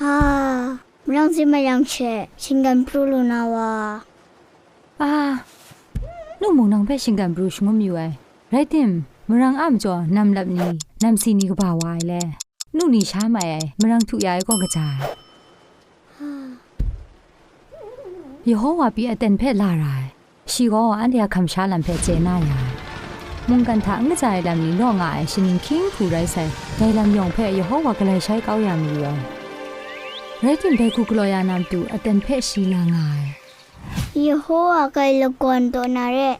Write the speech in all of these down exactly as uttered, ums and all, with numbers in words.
A, marang zin mayang she, shinggan pru lu na wa. A, nu mung nang hpe shinggan pru shangun mayu ai. Rai tim, marang a majaw nam lap ni, nam si ni kaba wa ai le? Nu ni sha mai ai, marang htu ya ai gaw kaja ai. Yehowa pyi aten hpe la ra ai. Shi gaw anhte a hkam sha lam hpe chye na ya ai. Mungkan hta n kaja ai lam ni law nga ai shaning hkying hku rai sai, dai lam yawng hpe Yehowa galai shai kau ya mayu ai. Rai tim, dai hku galaw ya na matu aten hpe shi la nga ai. Yehowa kai lagawn taw na re?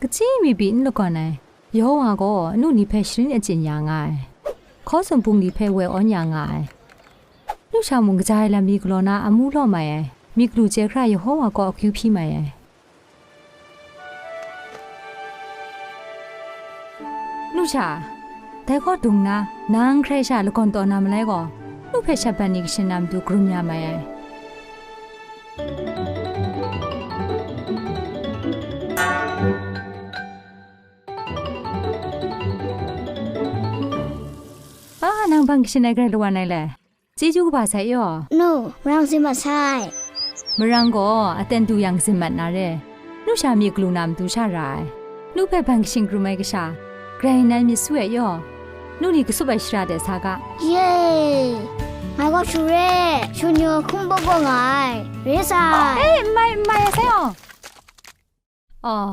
Kaji mi pyi n lagawn ai. Yehowa gaw nu ni hpe sharin achyin ya nga ai. Hkaw tsun bung ni hpe woi awn ya nga ai. Nu sha mung kaja ai lam mi galaw na amu law mai ai. Myit galu chye hkra Yehowa kaw akyu hpyi mai ai. Nu sha, dai hkaw dung na, nang hkrai sha lagawn taw na malai gaw, nu hpe shat ban ni kashin na matu karum ya mai ai. A, nang bang kashin ai grai lawan ai le? Chyeju kaba sai yaw. Nu, marang zin mat sai. Marang gaw aten du yang zin mat na re. Nu sha myit galu na matu sha ra ai. Nu hpe ban kashin karum ai kasha, grai nnan myit su ai yaw. Nu ni kasup ai shara de sa ga. Ye! Ngai gaw shu re, shu ni hkungbaw gaw nga ai. Re sai. E, n mai, n mai, a sai aw. Aw.